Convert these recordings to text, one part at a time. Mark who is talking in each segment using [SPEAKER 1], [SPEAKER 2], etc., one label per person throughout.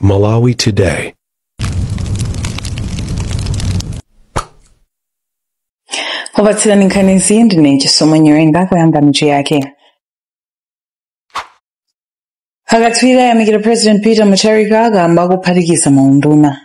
[SPEAKER 1] Malawi Today.
[SPEAKER 2] Kupatsirani nkhanizi ndine Chisomo Nyirenga kuyamba mitu yake. Akatswiri ayamikira President Peter Mutharika akamba kuphatikiza maunduna.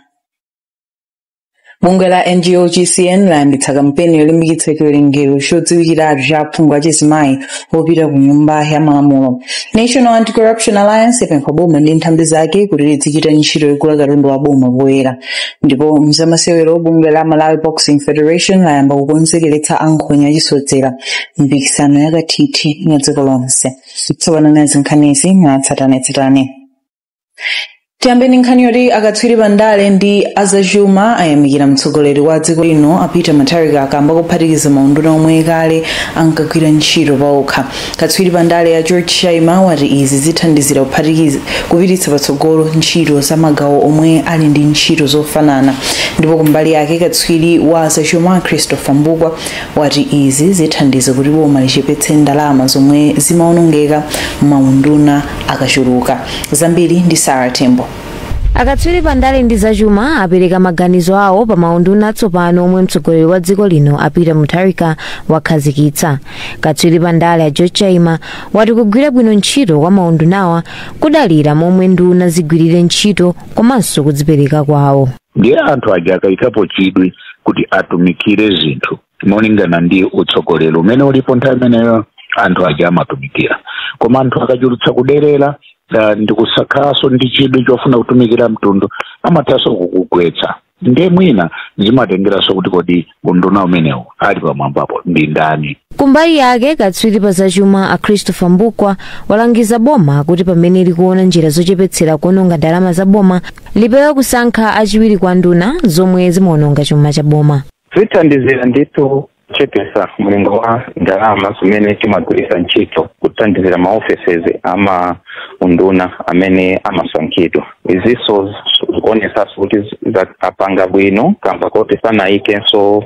[SPEAKER 2] Bungwe la NGO GCN layambitsa kampeni yolimbikitsa chiwerengero chodziwikiratu cha aphungu achizimayi opita ku Nyumba ya Malamulo. National Anti-Corruption Alliance ipempha boma ndi nthambi zake kuti lizichita ntchito yogula katundu wa boma poyera. Ndipo mzamasewero, bungwe la Malawi Boxing Federation layamba kukonzekeretsa ankhonya achisodzera mpikisano yakathithi ya dziko lonse. Tsopano nazi nkhanizi mwatsatanetsatane. Tiyambeni nkhani yoti akatswiri pandale ndi azachuma ayamikira mtsogoleri wa dziko lino a Peter Mutharika akamba kuphatikiza maunduna omwe kale ankagwira ntchito paokha. Katswiri pandale ya George Chaima wati izi zithandizira kupititsa patsogolo ntchito za magawo omwe ali ndi ntchito zofanana. Ndipo kumbali yake katswiri wa zachuma Christopher Mbugwa wati izi zithandiza kuti boma lichepetse ndalama zomwe zimaonongeka maunduna akachuluka. Zambiri ndi Sarah Tembo.
[SPEAKER 3] Akatswiri pandale ndi zachuma apereka maganizo awo pa maunduna atsopano omwe mtsogoleri wa dziko lino a Peter Mutharika wakhazikitsa. Katswiri pandale a George Chaima wati kugwira bwino ntchito kwa maundunawa kudalira momwe nduna zigwirire ntchito komanso kudzipereka kwawo.
[SPEAKER 4] Ndiye anthu aja akayikapo chidwi kuti atumikire zinthu molingana ndi utsogoleri umene ulipo nthawi imeneyo, anthu aja amatumikira. Koma anthu akachulutsa kuderera ndikusakhaso ndi chidwi chofuna kutumikira mtundu, amathanso kukugwetsa. Ndiye mwina zimatengeranso kuti kodi unduna umenewu ali pamwambapo ndi ndani.
[SPEAKER 3] Kumbali yake katswiri pa zachuma a Christopher Mbugwa walangiza boma kuti pamene likuona njira zochepetsera kuononga ndalama za boma, lipewe kusankha achiwiri kwa nduna zomwe zimaononga chuma cha boma.
[SPEAKER 5] Zithandizira ndithu kuchepesa mlingo wa ndalama zimene timagwiritsa ntchito kuthandizira ma offices ama unduna amene amasankhidwa. Izinso zikuonesanso kuti apanga bwino kamba kuti sanayikenso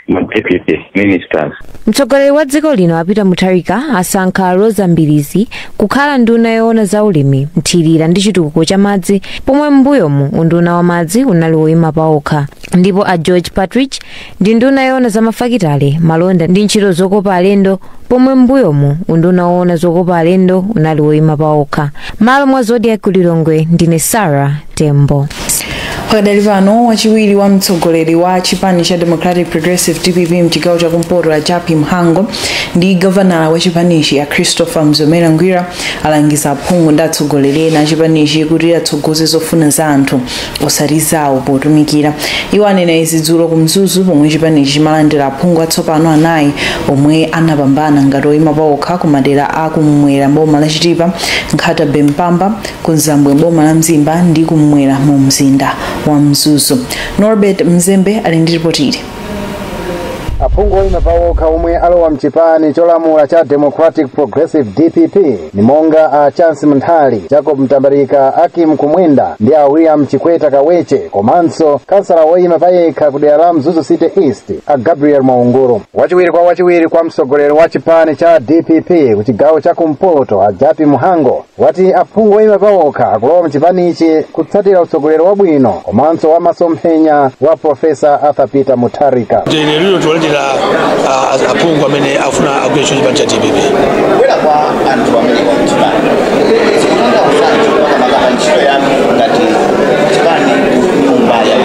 [SPEAKER 5] ma deputy ministers.
[SPEAKER 3] Mtsogoleri wa dziko lino a Peter Mutharika asankha Rosa Mbilizi kukhala nduna yoona za ulimi, nthirira ndi chitukuko cha madzi, pomwe m'mbuyomu unduna wa madzi unali woyima paokha. Ndipo a George Partridge ndi nduna yoona za mafakitale, malonda ndi ntchito zokopa alendo, pomwe m'mbuyomu unduna woona zokopa alendo unali woyima paokha. Malo mwa Zodiak Lilongwe, ndine Sarah Tembo.
[SPEAKER 2] Pakadali pano wachiwiri wa mtsogoleri wa chipani cha Democratic Progressive DPP mchigawo chakumpoto a Jappie Mhango ndi gavanala wa chipanichi a Christopher Mzomera Ngwira alangiza aphungu ndi atsogoleri ena a chipanichi kuti atsogoze zofuna za anthu osati zawo potumikira. Iwo anena izi dzulo ku Mzuzu pomwe chipanichi chimalandira aphungu atsopano 4 omwe anapambana ngati oyima paokha ku madera a kumwera boma la Chitipa, Nkhata Bay Mpamba, ku Nzambwe boma la Mzimba ndi kumwera mu mzinda wa Mzuzu. Norbert Mzembe ali ndi ripoti ili.
[SPEAKER 6] Aphungu oyima paokha omwe alowa mchipani cholamula cha Democratic Progressive DPP ni monga a Chance Munthali, Jacob Mtambalika, Akim Kumwenda ndi a William Chikweta Kaweche, komanso kansala woyima payekha ku dera la Mzuzu City East a Gabriel Mwaunguru. Wachiwiri kwa mtsogoleri wa chipani cha DPP ku chigawo cha kumpoto a Jappie Mhango wati aphungu oyima paokha akulowa mchipanichi kutsatira utsogoleri wabwino komanso wa masomphenya wa Profesa Arthur Peter Mutharika.
[SPEAKER 7] Aphungu amene afuna agwire ntchito chipani cha DPP.
[SPEAKER 8] Kubwera kwa anthu amene kwa chipani zikutanthauza makamaka ntchito yanu ngati chipani nyumba ya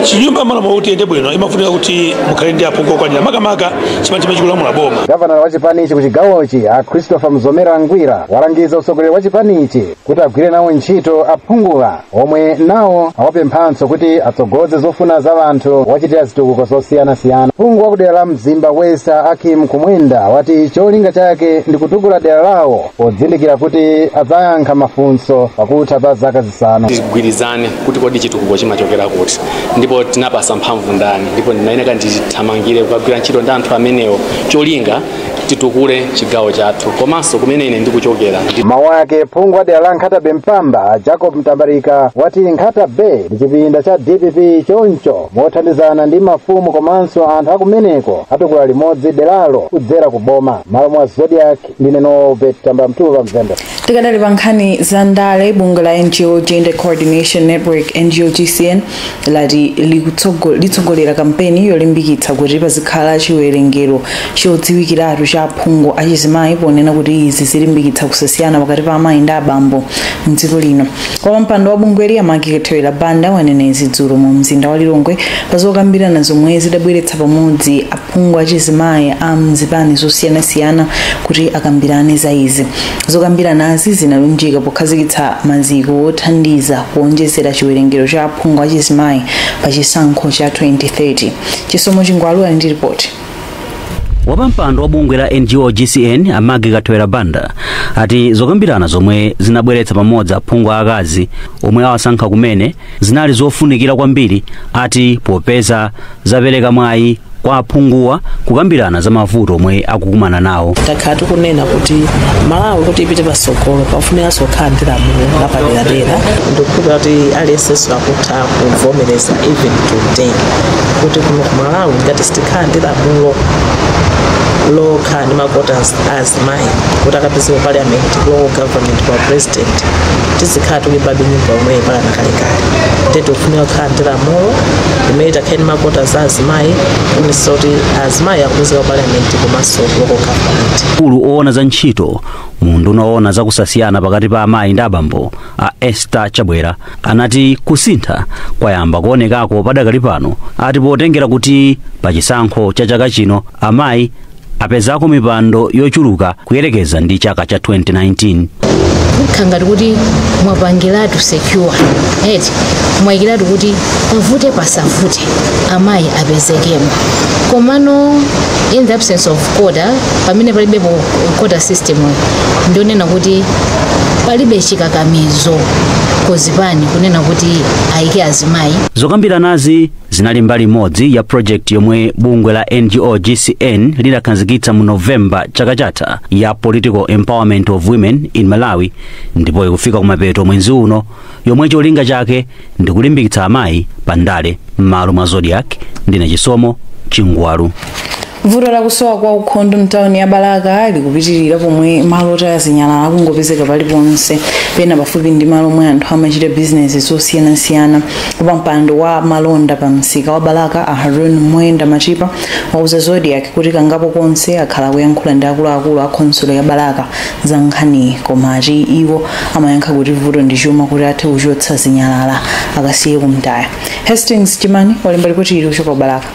[SPEAKER 7] chinyumba malamulo kuti iyende bwino imafunika kuti mukhale ndi aphungu okwanira, makamaka chipani chimene chikulamula boma.
[SPEAKER 6] Gavanala wa chipanichi ku chigawochi a Christopher Mzomera Ngwira walangiza utsogoleri wa chipanichi kuti agwire nawo ntchito aphunguwa omwe nawo awapemphanso kuti atsogoze zofuna za anthu wachitira zitukuko zosiyanasiyana. Phungu wa kudera la Mzimba West Akim Kumwenda wati cholinga chake ndi kutukula dera lawo podzindikira kuti adzayankha mafunso pakutha pa zaka 5.
[SPEAKER 9] Tigwirizane kuti kodi chitukuko chimachokera kuti, ndipo tinapasa mphamvu ndani, ndipo ndinayeneka ndithamangire kukagwira ntchito ndi anthu amenewo cholinga Titukule chigawo chathu komanso kumene ine ndikuchokera.
[SPEAKER 6] Mawu ake phungu wa dera la Nkhata Bay Mpamba Jacob Mtambalika wati Nkhata Bay ndi chipinda cha DPP, choncho mothandizana ndi mafumu komanso anthu akumeneko atukula limodzi deralo kudzera ku boma. Malo mwa Zodiak, ndine Norbert Tamba Mtuva Mzembe.
[SPEAKER 2] Tikadali pa nkhani za ndale, bungwe la NGO Gender Coordination Network, NGOGCN, lati litsogolera kampeni yolimbikitsa kuti pazikhala chiwerengero chodziwikiratu cha aphungu achizimayi, ponena kuti izi zilimbikitsa kusasiyana pakati pa amayi ndi abambo mdziko lino. Wapampando wa bungweli, a Maggie Kathewera Banda, wanena izi dzulo mu mzinda wa Lilongwe pa zokambirana zomwe zidabweretsa pamodzi aphungu achizimayi a mzipani zosiyanasiyana kuti akambirane za izi. Zokambiranazi zinalunjika pokhazikitsa maziko othandiza kuonjezera chiwerengero cha aphungu achizimayi pa chisankho cha 2030. Chisomo Chingwalu ali ndi ripoti.
[SPEAKER 1] Wapampando wa bungwe la NGO GCN, a Maggie Kathewera Banda, ati zokambirana zomwe zinabweretsa pamodzi aphungu aakazi omwe awasankha kumene zinali zofunikira kwambiri, ati popeza zapereka mwayi kwa aphunguwa kukambirana za mavuto omwe akukumana nawo.
[SPEAKER 10] Takhala tikunena kuti Malawi kuti ipite patsogolo pafunikanso kukhala ndi lamulo lapaderadera. Ndikukhulupirira kuti aliyensenso akutha kuvomereza even today kuti kuno ku Malawi ngati sitikhala ndi lamulo lokhala ndi ma quotas azimayi kuti akapezeke parliament, local government, kwa president, tizikhala tikuimbabe nyimbo yomweyi mpaka kalekale. Ndiye tikufunika kukhala ndi lamulo limene takhale ndi ma quotas azimayi kuonetsetsa kuti azimayi akupezeka parliament komanso local government.
[SPEAKER 1] Mkulu oona za ntchito mu unduna oona zakusasiyana pakati pa amayi ndi abambo, a Esther Chabwera, anati kusintha kwayamba kuonekako padakali pano, ati potengera kuti pa chisankho cha chaka chino amayi apezako mipando yochuluka kuyerekeza ndi chaka cha 2019.
[SPEAKER 11] Ngati kuti mwapangiratu secure eti, mwayikiratu kuti pavute pasavute amayi apezekemo. Komano in the absence of quota, pamene palibepo quota system, ndionena kuti palibe chikakamizo kuzipani kunena kuti ayike azimayi.
[SPEAKER 1] Zokambiranazi zinali mbali imodzi ya project yomwe bungwe la NGO GCN lidakhazikitsa mu Novemba chaka chatha ya Political Empowerment of Women in Malawi, ndipo ikufika kumapeto mwezi uno, yomwe cholinga chake ndi kulimbikitsa amayi pa ndale. M'malo mwa Zodiak, ndine Chisomo Chingwalu.
[SPEAKER 2] Vuto lakusowa kwa ukhondo mtawuni ya Balaka likupitirira, pomwe malo otaya zinyalala akungopezeka paliponse, pena pafupi ndi malo omwe anthu amachita bizinesi zosiyanasiyana. Wapampando wa malonda pa msika wa Balaka, a Harun Mwenda Machipa, wauza Zodiak kuti kangapo konse akhala akuyankhula ndi akuluakulu a khonsolo ya Balaka za nkhaniyi, koma ati iwo amayankha kuti vuto ndi chuma kuti athe kuchotsa zinyalala akasiye kumtaya. Hastings Chimani walemba ripoti ili kuchoka ku Balaka.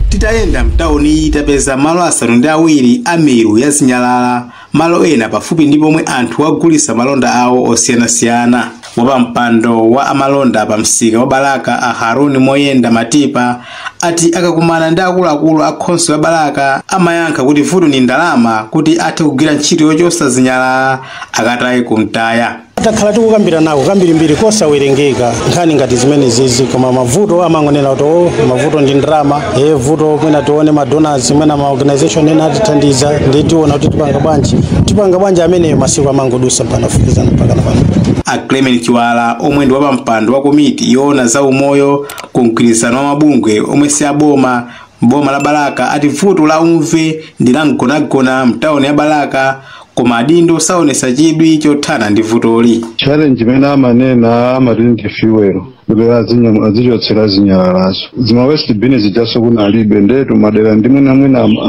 [SPEAKER 12] Titayenda mtawuni tapeza malo 7 a milu ya zinyalala, malo ena pafupi ndi pomwe anthu agulisa malonda awo osiyanasiyana. Wapampando wa amalonda pa msika wa Balaka, a Haruni Moyenda Matipa, ati akakumana ndi akuluakulu a khonsolo ya Balaka amayankha kuti vuto ni ndalama kuti athe kugwira ntchito yochotsa zinyalala akataye kumtaya.
[SPEAKER 13] Takhala tikukambira nako kambirimbiri kosawerengeka nkhani ngati zimene zizi, koma mavuto amangonena kuti o, mavuto ndi ndalama, e vuto mwina tione ma donors, mwina ma organization ena atithandiza, ndi tiona kuti tipanga bwanji, tipanga bwanji. Ameneyo masiku amangodusa panafikizana mpaka na pano.
[SPEAKER 12] A Clement Chiwala, omwe ndi wapampando wa komiti yoona za umoyo ku mgwirizano wa mabungwe omwe si aboma boma la Balaka, ati vuto la umve ndi la mgonagona mtawuni ya Balaka, koma adindo saonesa chidwi chothana ndi vutoli.
[SPEAKER 14] Challenge imene amanena amati ndi fuel kuti azichotsera zinyalalazo, zima waste bin zijaso kunalibe, ndetu madera ndi mwina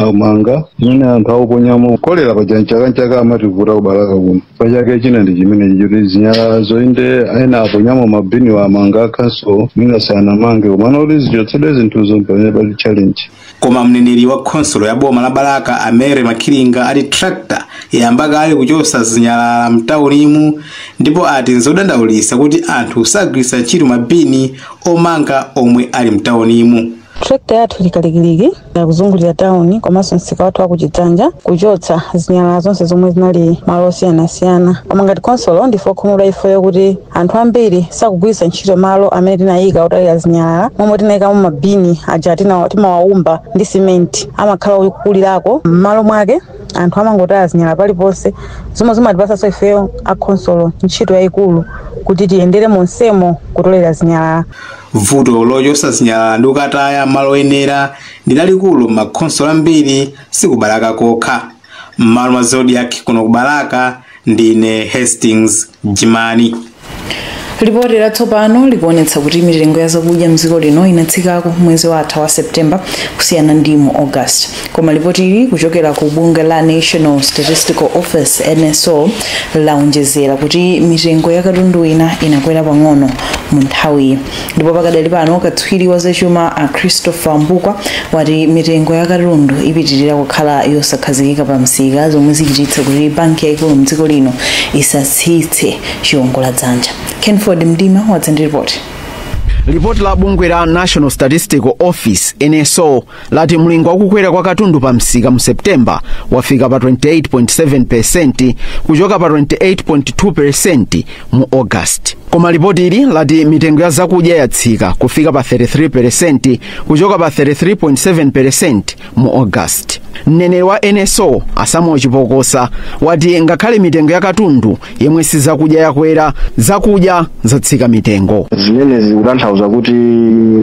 [SPEAKER 14] amanga mwina anthu auponyamo kolera paja nchaka amativuta kuBalaka kuno. Pachake china ndi chimene chichoti zinyalalazo inde ena aponyamo mabini wa amanga akhanso mwina sanamange, komano kuti zichotsedwe zinthuzo pamene pali challenge.
[SPEAKER 12] Koma mneneri wa khonsolo ya boma la Balaka, Amere Makhilinga, ati tractor yayamba kale kuchotsa zinyalala mtawunimu, ndipo ati nzodandaulitsa kuti anthu sagwiritsa ntchito mabini omanga omwe ali mtawunimu.
[SPEAKER 15] Tractor yathu likalikiliki yakuzungulira tawuni komanso msika wathu wakuchidzanja kuchotsa zinyalala zonse zomwe zinali malo osiyanasiyana. Koma ngati konsolo ndife okhumudwa ifeyo kuti anthu ambiri sakugwiritsa ntchito malo amene tinayika otayira zinyalala, momwe tinayikamo mabini aja timawawumba ndi simenti amakhala okulirako. M'malo mwake anthu amangotaya zinyalala paliponse, zomwe zimatipasanso ifeyo akhonsolo ntchito yayikulu kuti tiyendere monsemo kutolera zinyalala.
[SPEAKER 12] Vuto lochotsa zinyalala ndi kukataya malo oyenera ndi lalikulu m'makhonsolo ambiri, sikubalaka kokha. M'malo mwa Zodiak kuno kubalaka, ndine Hastings Jimani.
[SPEAKER 2] Lipoti latsopano likuonetsa kuti mitengo ya zakudya mdziko lino inatsikako mwezi watha wa September kusiyana ndi mu August. Koma lipoti ili kuchokera ku bungwe la National Statistical Office, NSO, laonjezera kuti mitengo ya katundu ina inakwera pang'ono mu nthawiyi. Ndipo pakadali pano katswiri wa zachuma a Christopher Mbukwa wati mitengo ya katundu ipitirira kukhala yosakhazikika pa msika, zomwe zichititsa kuti banki yayikulu mdziko lino isatsitse chiwongoladzanja. Kenford Mdima wadza ndi ripoti.
[SPEAKER 16] Lipoti la bungwe la National Statistical Office, NSO, lati mlingo wakukwera kwa katundu pa msika mu Septemba wafika pa 28.7 kuchoka pa 28.2 mu August. Koma lipoti ili lati mitengo ya zakudya yatsika kufika pa 33 kuchoka pa 33.7 mu August. Mneneri wa NSO a Samuel Chipokosa wati ngakhale mitengo ya katundu yemwe si zakudya yakwera, zakudya zatsika mitengo.
[SPEAKER 17] Zimene zikutanthauza kuti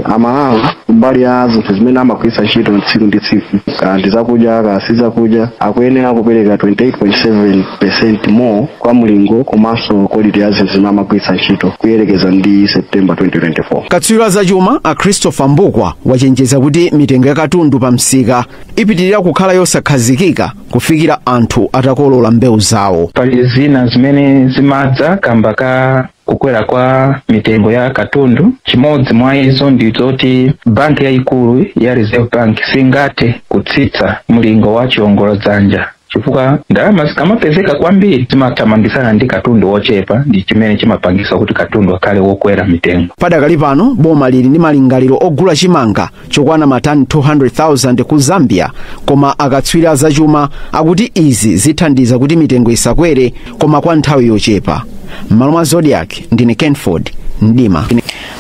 [SPEAKER 17] Amalawi mbali ya zinthu zimene amagwiritsa ntchito tsiku ndi tsiku, kaya ndi zakudya kaya si zakudya, akuyenera kupereka 28.7% more kwa mlingo komanso quality ya zinthu zimene amagwiritsa ntchito kuyerekeza ndi September 2024.
[SPEAKER 16] Katswiri wa zachuma a Christopher Mbukwa wachenjeza kuti mitengo ya katundu pa msika ipitirira kukhala yosakhazikika kufikira anthu atakolola mbewu zawo.
[SPEAKER 5] Pali zina zimene zimadza kamba ka kukwera kwa mitengo ya katundu. Chimodzi mwa izo ndi zoti banki yayikulu ya Reserve Bank singathe kutsitsa mlingo wa chiwongoladzanja chifukwa ndalama zikamapezeka kwambiri zimathamangisana ndi katundu wochepa, ndi chimene chimapangisa kuti katundu akhale wokwera mitengo.
[SPEAKER 16] Padakali pano boma lili ndi malingaliro ogula chimanga chokwana matani 200,000 ku Zambia, koma akatswiri azachuma akuti izi zithandiza kuti mitengo isakwere koma kwa nthawi yochepa. M'malo mwa Zodiak, ndine Kenford Mdima.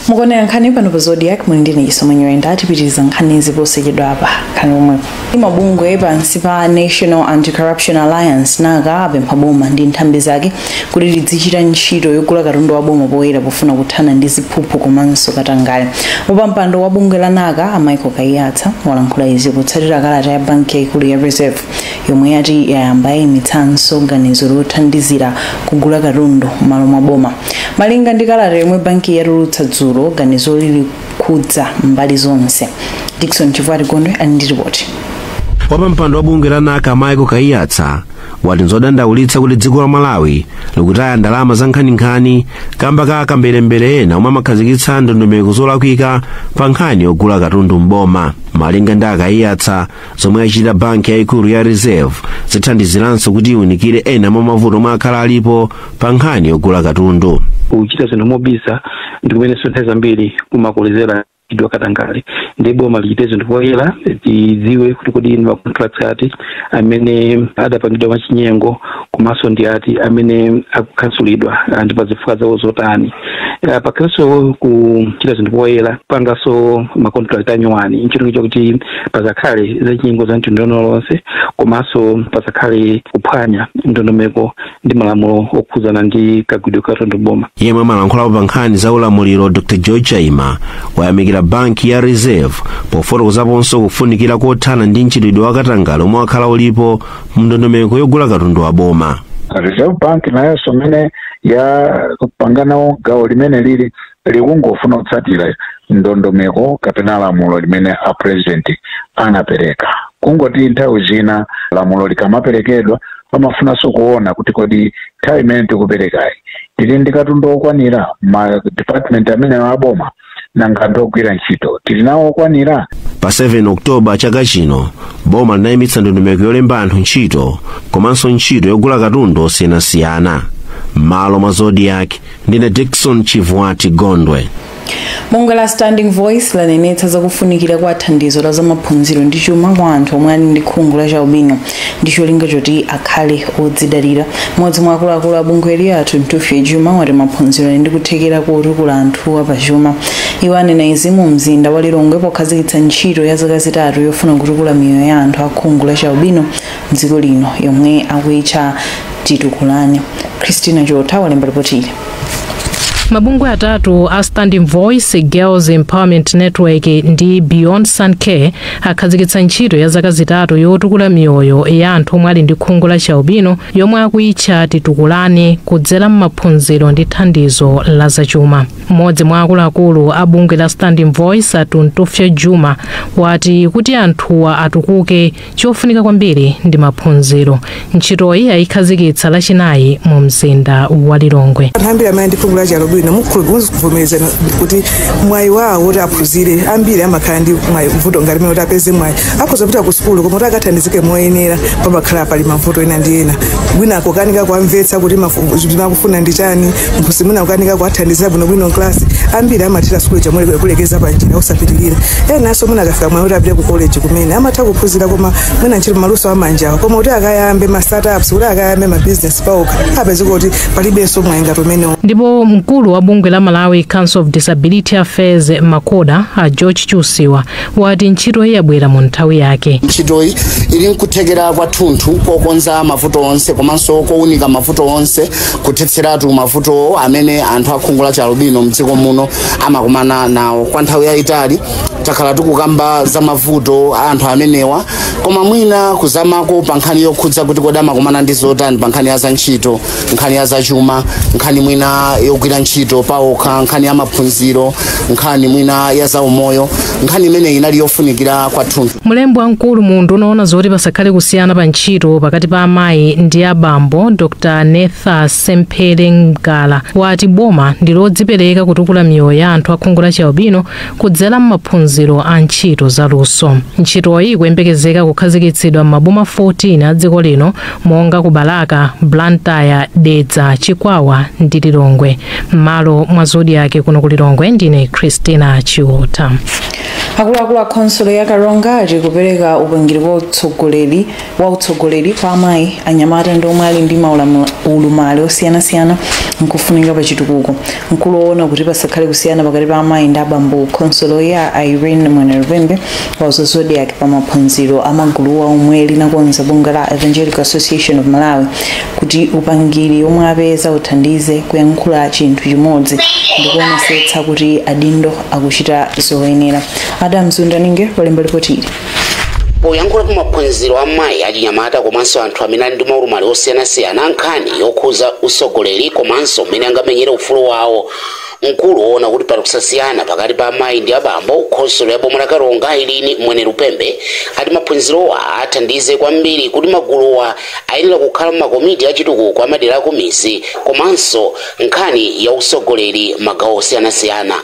[SPEAKER 2] Mukuonera nkhani pano pa Zodiak, muli ndine Chisomo Nyirenda. Tipitiriza nkhanizi posachedwa apa. Nkhani omwepo, mabungwe pansi pa National Anti-Corruption Alliance, NACA, apempha boma ndi nthambi zake kuti lidzichita ntchito yogula katundu wa boma poyera pofuna kuthana ndi ziphuphu komanso katangale. Wapampando wa bungwe la NACA a Michael Kaiyatsa walankhula izi kutsatira kalata ya banki yayikulu ya Reserve yomwe yati yayamba yayimitsanso ganizo lothandizira kugula katundu m'malo mwa boma. Malinga ndi kalata yomwe banki yatulutsa dzulo, ganizo lili khudza mbali zonse. Dickson Chivwati Gondwe ali ndi ripoti.
[SPEAKER 18] Wapampando wa bungwe la NACA Michael Kaiyatsa wati nzodandaulitsa kuti dziko la Malawi likutaya ndalama za nkhaninkhani kamba ka kamberembere ena omwe amakhazikitsa ndondomeko zolakwika pa nkhani yogula katundu m'boma. Malinga ndi aKaiyatsa, zomwe achita banki yayikulu ya Reserve zithandiziranso kuti iwunikire ena mwa mavuto omwe akhala alipo pa nkhani yogula katundu.
[SPEAKER 19] Kuchita zinthu mobisa ndi kumenenso nthawi zambiri kumakolezera idwa katangale, ndi boma lichite zinthu poyera, tidziwe kuti kodi ndi macontracts ati amene adapangidwa mwachinyengo komanso ndi ati amene akukhansulidwa ndi pa zifukwa zawo zotani. Pakhalenso kuchita zinthu poyera, kupanganso macontract anyuwani, nchinthu chakuti pazakhale zachinyengo za mtundu lonse komanso pazakhale kuphwanya ndondomeko ndi malamulo okhudzana ndi kagwidwe katundu boma.
[SPEAKER 18] Yemwe amalankhulapo pa nkhani za ulamuliro Dr George Chaima wayamikira banki ya Reserve pofotokozaponso kufunikira kothana ndi mchitidwe wa katangale omwe wakhala ulipo mndondomeko yogula katundu wa boma.
[SPEAKER 4] Reserve Bank nayonso mene yapanganawo gawo limene lili likungofuna kutsatira ndondomeko kapena lamulo limene a president anapereka. Kungoti nthawi zina lamulo likamaperekedwa pamafunanso kuona kuti kodi nthawi imene tikuperekayi tili ndi katundu okwanira, ma department amene aboma nanga anthu ogwira ntchito tili nawo okwanira?
[SPEAKER 18] Pa 7 Oktoba chaka chino boma linayimitsa ndondomeko yolemba anthu ntchito komanso ntchito yogula katundu osiyanasiyana. M'malo mwa Zodiak, ndine Dickson Chivwati Gondwe.
[SPEAKER 2] Bungwe la Standing Voice lanenetsa zakufunikira kwa thandizo la zamaphunziro ndi chuma kwa anthu omwe ali ndi khungu la chialubino ndi cholinga choti akhale odzidalira. Mmodzi mwa akuluakulu a bungweli, athu Mtufye Juma, wati maphunziro ali ndi kuthekera kotukula anthuwa pa chuma. Iwo anena izi mu mzinda wa Lilongwe pokhazikitsa ntchito ya zaka 3 yofuna kutukula miyoyo ya anthu a khungu la chialubino mdziko lino, yomwe akuyitcha Titukulane. Christina Jota walemba ripoti ili.
[SPEAKER 20] Mabungwe atatu a Standing Voice, Girls Empowerment Network ndi Beyond Sun Care akhazikitsa ntchito ya zaka 3 yotukula miyoyo ya anthu omwe ali ndi khungu la chialubino, yomwe akuyitcha Titukulane, kudzera m'maphunziro ndi thandizo la zachuma. Mmodzi mwa akuluakulu a bungwe la Standing Voice, Atuntufye Juma, wati kuti anthuwa atukuke, chofunika kwambiri ndi maphunziro. Ntchitoyi ayikhazikitsa Lachinayi mu mzinda wa Lilongwe.
[SPEAKER 21] Anthu ambiri amene ndi khungu la chialubino, mukuvomerezana kuti mwayi wawo kuti aphunzire, ambiri amakhala ndi mwayi mvuto ngati mene kuti apeze mwayi. Akhoza kupita ku sukulu, koma kuti akathandizike moyenera, pamakhala pali mavuto ena ndi ena. Mwina akukanika kuamvetsa kuti zimakufuna ndi chani mphunzitsi, mwina akukanika kuathandizira bwinobwino mklasi. Ambiri amathera sukulu chamwe kulekeza panjira, osapitirira. Enanso mwina akafika mwayi kuti apite ku college, kumene amatha kuphunzira, koma mwina ntchito maluso amanjawo, koma kuti akayambe ma startups, kuti akayambe ma business paokha, apezeka kuti palibenso mwayi ngati umenewo.
[SPEAKER 20] Ndipo mkulu wa bungwe la Malawi Council of Disability Affairs, MACODA, a George Chusiwa, wati ntchitoyi yabwera mu nthawi yake.
[SPEAKER 22] Ntchitoyi ili nkuthekera kwathunthu kokonza mavuto onse komanso kowunika mavuto onse, kuthetseratu mavuto amene anthu akhungu la chialubino mdziko muno amakumana nawo kwa nthawi yayitali. Takhala tikukamba za mavuto a anthu amenewa, koma mwina kuzamako pa nkhani yokhudza kuti kodi amakumana ndi zotani pa nkhani ya za ntchito, nkhani ya zachuma, nkhani mwina yogwira ntchito paokha, nkhani ya maphunziro, nkhani mwina ya zaumoyo, nkhani imeneyi inali yofunikira kwathunthu.
[SPEAKER 20] Mlembi wamkulu mu unduna owona zoti pasakhale kusiyana pa ntchito pakati pa amayi ndi abambo, Dr Netha Semphele Mgala, wati boma ndi lodzipereka kutukula miyoyo ya anthu akhungu la chialubino kudzera m'maphunziro a ntchito zaluso. Ntchitoyi ikuyembekezeka kukhazikitsidwa m'maboma 14 a dziko lino, monga ku Balaka, Blantyre, Dedza, Chikwawa ndi Lilongwe. M'malo mwa Zodiak kuno ku Lilongwe, ndine Christina Chiota.
[SPEAKER 2] Akuluakulu a khonsolo ya Karonga ati kupereka upangiri wa utsogoleri kwa amayi, anyamata ndi omwe ali ndi maulumali osiyanasiyana nkufunika pa chitukuko. Mkulu woona kuti pasakhale kusiyana pakati pa amayi ndi abambo khonsolo ya, Irene Mwenelupembe, wauza Zodiak pa maphunziro amaguluwa omwe linakonza bungwe la Evangelical Association of Malawi kuti upangiri omwe apeza uthandize kuyankhula chinthu chimodzi ndi kuonesetsa kuti adindo akuchita zoyenera. Adam Zundaninge walemba ripoti ili.
[SPEAKER 23] Poyankhula pa maphunziro amayi, achinyamata komanso anthu amene ali ndi maulumali osiyanasiyana, nkhani yokhuza usogoleri komanso mmene angamenyere ufulu wawo, mkulu woona kuti pali kusasiyana pakati pa amayi ndi abambo khonsolo ya boma la Karonga, Ilini Mwene Lupembe, ati maphunzirowa athandize kwambiri kuti maguluwa ayenera kukhala m'makomiti achitukuko amadera akumidzi komanso nkhani ya usogoleri magawo osiyanasiyana.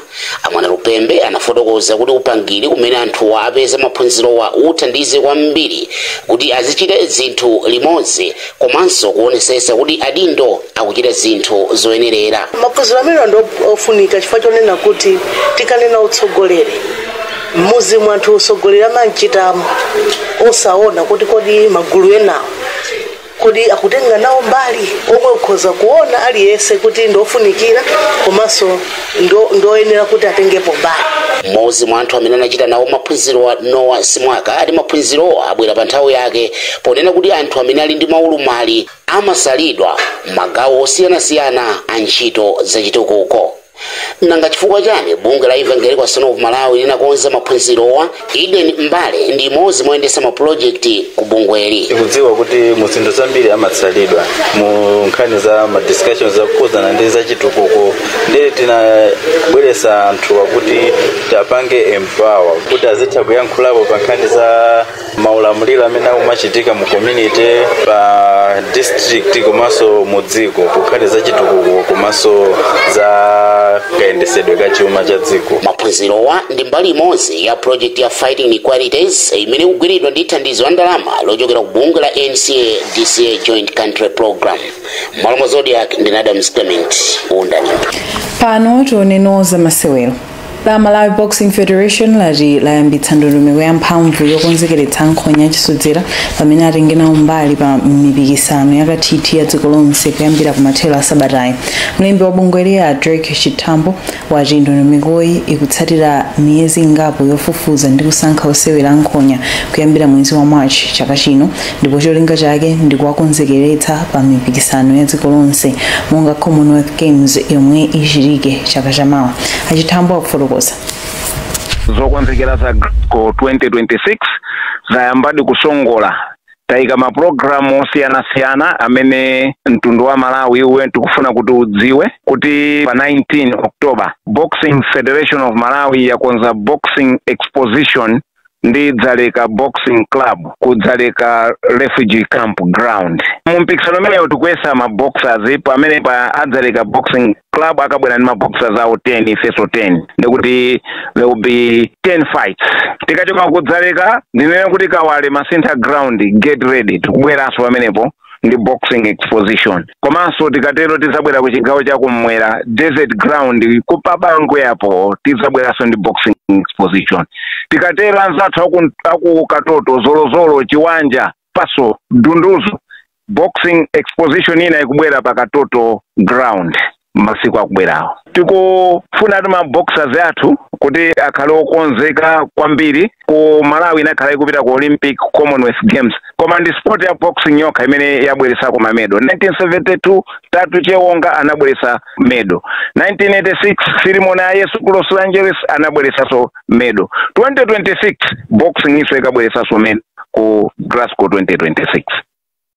[SPEAKER 23] Amwana Lupembe anafotokoza kuti upangiri kumene anthuwa apeza maphunzirowa uthandize kwambiri kuti azichita zinthu limodzi komanso kuonesesa kuti adindo akuchita zinthu zoyenerera.
[SPEAKER 24] Maphunziro amene ndi ofunika chifukwa chonena kuti tikanena utsogoleri mmuzi mwanthu, utsogoleri amanchitamo osaona kuti kodi magulu enawo kodi akutenga nawo mbali, omwe ukhoza kuona aliyense kuti ndofunikira komanso ndoyenera kuti atengepo mbali.
[SPEAKER 23] Mmodzi mwa anthu amene anachita nawo maphunziro, Nowa Simwaka, ati maphunzirowa abwera pa nthawi yake, ponena kuti anthu amene ali ndi maulumali amasalidwa magawo osiyanasiyana a ntchito zachitukuko. Nanga chifukwa chani bungwe la Evangelical Association of Malawi linakonza maphunzirowa? Eden Mbale ndi imodzi moyendesa mapulojekiti ku bungweli.
[SPEAKER 25] Tikudziwa kuti mu zinthu zambiri amatsalidwa mu nkhani za ma discussions zakukhuzana ndi zachitukuko, ndiye tinabweresa anthu akuti tapange empower kuti azitha kuyankhulapo pa nkhani za maulamuliro amene akumachitika mu community, pa district komanso mu dziko, ku nkhani za chitukuko komanso za kayendesedwe ka chuma cha dziko.
[SPEAKER 23] Maphunzirowa ndi mbali imodzi ya project ya Fighting Inequalities imene ikugwiridwa ndi thandizo la ndalama lochokera ku bungwe la NCA DCA Joint Country Program. M'malo mwa Zodiak, ndine Adams Clement Undani.
[SPEAKER 2] Pano tioneno za masewero. La Malawi Boxing Federation lati layambitsa ndondomeko ya mphamvu yokonzekeretsa nkhonya achisodzera pamene atenge nawo mbali pa mipikisano yakathithi ya dziko lonse kuyambira kumathero a sabatayi. Mlembi wa bungweli, a Drake Chithambo, wati ndondomekoyi ikutsatira miyezi ingapo yofufuza ndi kusankha osewera nkhonya kuyambira mwezi wa March chaka chino, ndipo cholinga chake ndi kuwakonzekeretsa pa mipikisano ya dziko lonse monga Commonwealth Games yomwe ichitike chaka chamawa. Achithambo akufotokoza.
[SPEAKER 3] Zokonzekera za Glasgow 2026 zayambadi kusongola. Tayika mapulogalamu osiyanasiyana amene mtundu wa Malawi uwe tikufuna kuti udziwe kuti pa 19 October Boxing Federation of Malawi yakonza boxing exposition ndi Dzaleka Boxing Club ku Dzaleka Refugee Camp ground. Mu mpikisano umeneyo tikuyesa ma boxers pamene pa Adzaleka Boxing Club akabwera ndi ma boxers awo 10, ifeso 10, ndikuti there will be 10 fights. Tikachoka ku Dzaleka, ndinene kuti Kawale Masintha ground, get ready, tikubweranso pamenepo ndi boxing exposition. Komanso tikatero tizabwera ku chigawo chakummwera, Desert Ground kupabangwe apo, tizabweranso ndi boxing exposition. Tikatero anzathu aku Katoto, Zolozolo, Chiwanja, paso Dunduzu, boxing exposition ina ikubwera pa Katoto ground masiku akubwerawo. Tikufuna ti ma boxers athu kuti akhale okonzeka kwambiri. Ku Malawi inakhala ikupita ku Olympic, Commonwealth Games, koma ndi sport ya boxing yokha imene yabweresako ma medal. 1972 Tatu Chewonga anabweresa medal, 1986 Filimon Ayesu ku Los Angeles anabweresanso medal, 2026 boxing iso ikabweresanso medal ku Glasgow 2026.